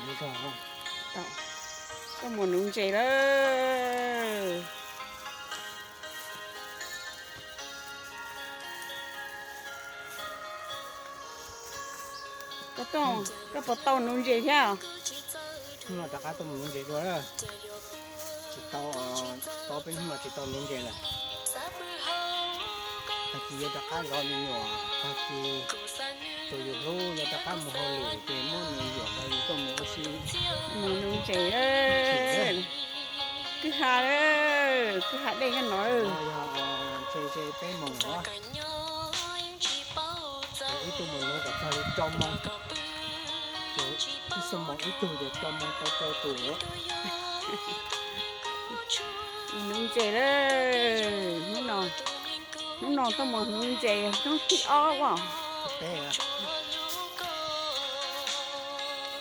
Koj mus nuv ntses lawm. Koj puas tau nuv ntses thiab? Hnub no rov qab tuaj mus nuv ntses dua. Tsis tau, tau peb hnub no tsis tau nuv ntses lawm. Tag kis yuav rov qab zov me nyuam, tag kis tus yus hlub yuav rov qab mus hauj lwm ces muab nws yuam rau yus tuaj mus ua si. Mus nuv ntses. Kwj ha, kwj ha dej nyob no. Yog ntshe ze peb moos os. Ib tug mus nuv kom txog li rau moos. Ib xuab moos ib tug ces rau moos tau rau tus. Nuv ntses lawm. Hnub no tuaj mus nuv ntses hnub thib ob os.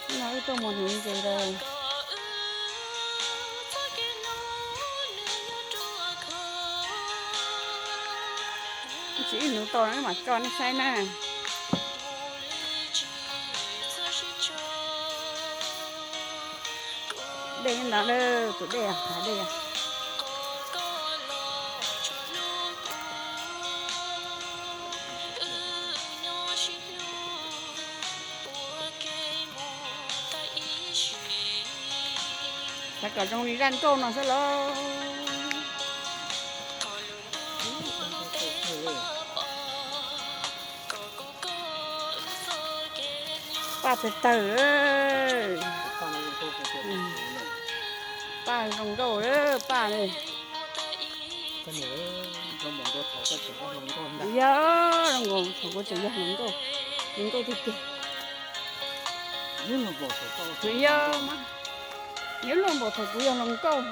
Hnub no wb tuaj mus nuv ntses lawm. Tsis ib nuv tau no mam tso nej saib na. Dej nyob ntawd, tus dej hav dej. Xav kom zoo li zaj nkauj no xwb lauj. Paj tawg tawg. Paj zoo nkauj, paj ne. Yog zoo nkaus thaum kuv tseem yog hluas nkauj, hluas nkauj tiag tiag. Kuv yog, yuav luag npaum thaum kuv yog hluas nkauj.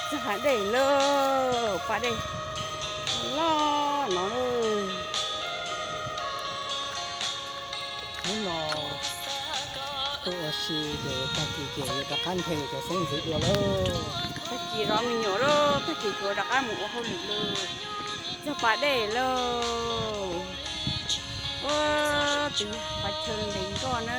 Txog hav dej lawm, paj dej loj no. Hnub no tuaj ua si ces tag kis ces yuav rov qab nthe cov xeeb ntxwv dua lawm. Tag kis zov me nyuam lawm, tag kis kuv rov qab mus ua hauj lwm lawm. Txog pas dej lawm. Ua, tus yog qhov chaw ntev nkoj na.